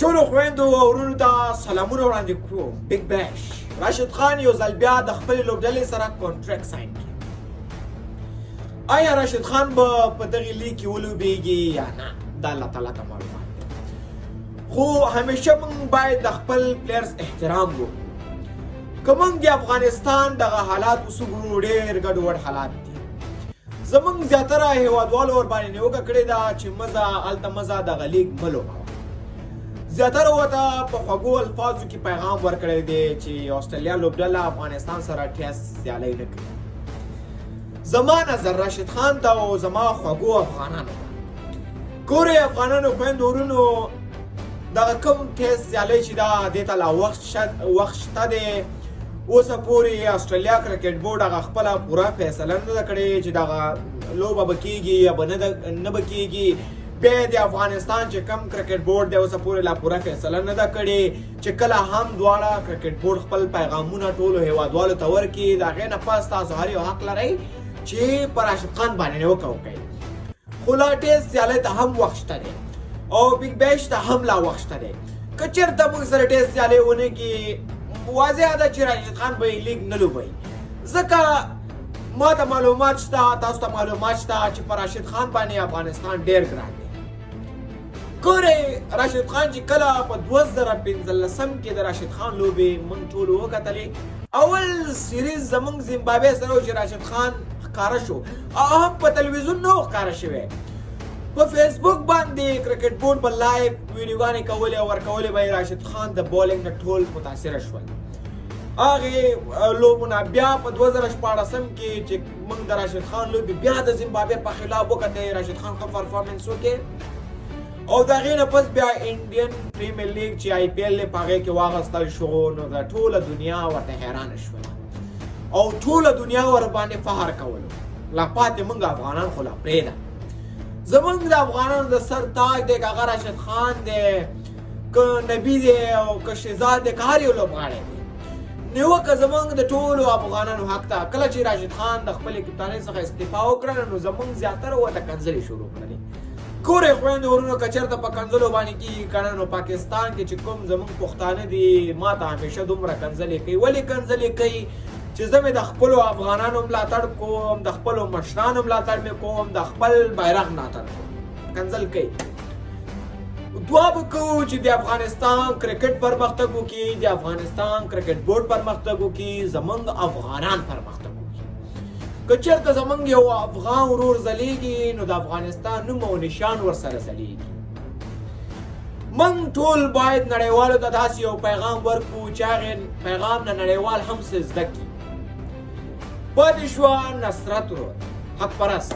ټولو خویندو او ورونو ته سلامونه وړاندې کوم. بیګ بیش راشد خان یو ځل بیا د خپلې لوبډلې سره کانټریکټ ساین کړ. آیا راشد خان به په دغې لیګ کې ولوبېږي یا نه، دا الله تعالی ته معلومات دی. خو همیشه موږ باید د خپل پلیرز احترام وکړو. که موږ د افغانستان دغه حالات اوس وګورو، ډېر ګډوډ حالات دي. زمونږ زیاتره هیوادوالو ورباندې نیوکه کړې ده چې مزه هلته مزه دغه لیګ مه لوبوه. زیاتره ورته په خوږو الفاظو کې پیغام ورکړی دی چې اسټرالیا لوبډله افغانستان سره ټیسټ سیالۍ نه کوي. زما نظر راشد خان ته او زما خوږو افغانانو ته، ګورئ افغانانو خویندو ورونو، دغه کوم ټیسټ سیالۍ چې دا دې ته لا وخت شته دی. اوسه پورې اسټرالیا کرکټ بورډ هغه خپله پوره فیصله نه ده کړې چې دغه لوبه به کېږي یا به نه به کېږي. بیا د افغانستان چې کم کرکټ بورډ دی، اوسه پورې لا پوره فیصله نه ده کړې. چې کله هم دواړه کرکټ بورډ خپل پیغامونه ټولو هیوادوالو ته ورکړي، د هغې نه پس تاسو هر یو حق لرئ چې پر راشد خان باندې نیوکه وکړئ. خو لا ټیسټ سیالۍ ته هم وخت شته دی او بیګ بیش ته هم لا وخت شته دی. که چېرته موږ سره ټیسټ سیالۍ ونه کړي، واضح ده چې راشد خان به یې لیګ نه لوبوي، ځکه ما ته معلومات شته، تاسو ته معلومات شته چې پر راشد خان باندې افغانستان ډېر ګران دی. ګورئ راشد خان چې کله په 2015 کې د راشد خان لوبې موږ ټولو وکتلې، اول سیریز زمونږ زمبابوې سره و چې راشد خان ښکاره شو، او هم په تلویزیون نه و ښکاره شوی، په فیسبوک باندې کرکټ بورډ به لایو ویډیوګانې کولې او ورکولې به یې. راشد خان د بولینګ نه ټول متاثره شول هغې لوبو نه. بیا په 2016 کې چې موږ د راشد خان لوبې بیا د زمبابوې په خلاف وکتې، راشد خان ښه پرفارمنس وکړي. او د هغې نه پس بیا انډین پریمیر لیګ چې آی پي ایل په هغې کې واغستل شو، نو د ټوله دنیا ورته حیرانه شوله او ټوله دنیا ورباندې فخر کولو. لا پاتې موږ افغانان خو لا پرېږده، زمونږ د افغانانو د سر تاج دی، که هغه راشد خان دی، که نبي دی او که شهزاد دی، که هر یو لوبغاړی دی، نیوکه زمونږ د ټولو افغانانو حق ده. کله چې راشد خان د خپلې کپتانۍ څخه استعفا وکړه، نو زمونږ زیاتره ورته کنځلې شروع کړلې. ګورئ خویندو ورونو، که چېرته په کنځلو باندې کېږي که نه، نو پاکستان کې چې کوم زمونږ پښتانه دي، ما ته همیشه دومره کنځلې کوي. ولې کنځلې کوي؟ چې زه مې د خپلو افغانانو ملاتړ کوم، د خپلو مشرانو ملاتړ مې کوم، د خپل بیرغ ملاتړ کوم، کنځل کوي. دعا به کوو چې د افغانستان کرکټ پرمختګ وکړي، د افغانستان کرکټ بورډ پرمختګ وکړي، زمونږ افغانان پرمختګ وکړي. که چېرته زمونږ یو افغان ورور ځلیږي، نو د افغانستان نوم او نشان ورسره ځلیږي. موږ ټول باید نړیوالو ته داسې یو پیغام ورکړو چې هغې پیغام نه نړیوال هم څه زده کړي. پاتې شوه نصرت ورور، حق پرست،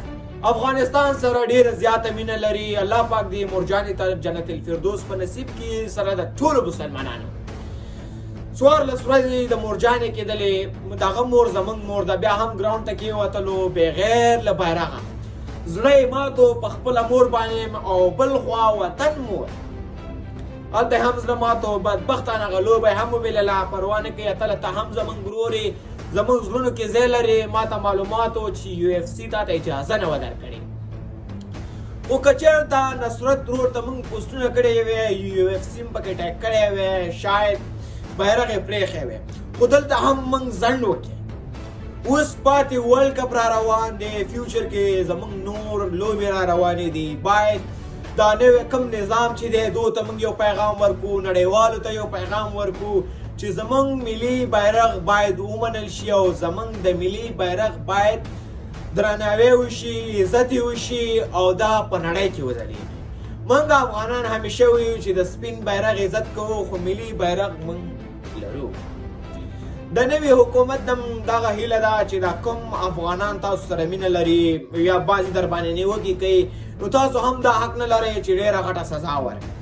افغانستان سره ډیره زیاته مینه لري. الله پاک دې مورجانې ته جنت الفردوس په نصیب کړي سره د ټولو مسلمانانو. 14 ورځې د مورجانې کېدلې، دغه مور زمونږ مور ده، بیا هم ګراونډ ته کېوتلو بغیر له بیرغه. زړه یې ماتو په خپله مور باندې او بل خوا وطن مور، هلته هم زړه ماتو. بدبختانه هغه لوبه یې هم وبېلله. پروا نه کوي اتله، ته هم زمونږ ورور یې، زمونږ زړونو کې ځای لرې. ما ته معلومات و چې یو اف سي تا ته اجازه نه وه درکړې، خو که چېرته نصرت ورور ته موږ پوسټونه کړی وی، یو اف سي هم پکې ټیګ کړی وی، شاید بیرغ یې پرېښی وی. خو دلته هم موږ ځنډ وکړي. اوس پاتې ورلډ کپ را روان دی، فیوچر کې زمونږ نور لوبې را روانې دي. باید دا نوی کوم نظام چې دی، دوی ته موږ یو پیغام ورکو، نړیوالو ته یو پیغام ورکو چې زمونږ ملي بیرغ باید ومنل شي او زمونږ د ملي بیرغ باید درناوی وشي، عزت یې وشي او دا په نړۍ کې وځلېږي. موږ افغانان همیشه ویو چې د سپین بیرغ عزت کوو، خو ملي بیرغ موږ لرو. د نوي حکومت هم دغه هیله ده چې دا کوم افغانان تاسو سره مینه لري یا بعضې در باندې نیوکې کوي، نو تاسو هم دا حق نه لرئ چې ډېره غټه سزا ورکړئ.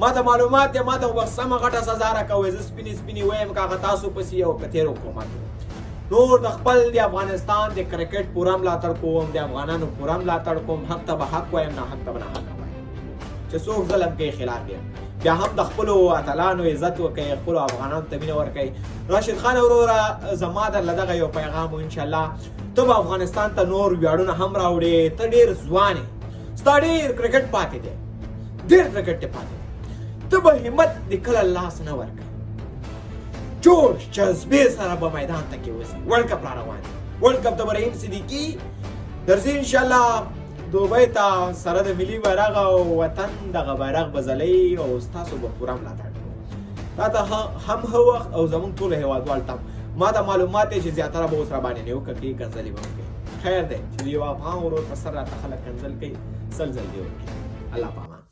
ما ته معلومات دی، ما ته خو سمه غټه سزا راکوئ، زه سپینې سپینې وایم، که هغه تاسو پسې او که تېر حکومت. نور د خپل د افغانستان د کرکټ پوره ملاتړ کوم، د افغانانو پوره ملاتړ کوم. حق ته به حق وایم، نه حق ته به نه حق وایم. چې څوک ظلم کوي، خلاف یم. بیا هم د خپلو اتلانو عزت وکړئ، خپلو افغانانو ته مینه ورکړئ. راشد خان وروره، زما درله دغه یو پیغام و. انشاءالله ته به افغانستان ته نور ویاړونه هم راوړې. ته ډېر ځوان یې، ستا ډېر کرکټ پاتې دی، ډېر کرکټ دی پاتې دی. ته به همت د کله لاس نه ورکړې، جوش جذبې سره به میدان ته کې وځي. ورلډ کپ را روان دی، ورلډ کپ ته به رحیم صدیقي درځي انشاءالله دوبۍ ته سره د ملي بیرغ او وطن دغه بیرغ به ځلوي او ستاسو به پوره ملاتړ کوو. تا ته هم ښه وخت او زمونږ ټولو هېوادوال ته. ما ته معلومات دی چې زیاتره به اوس راباندې نیوکه کوي، کنځلې به وکړي. خیر دی چې د یو افغان ورور په سر راته خلک کنځل کوي، 100 ځل دې وکړي. الله پامان.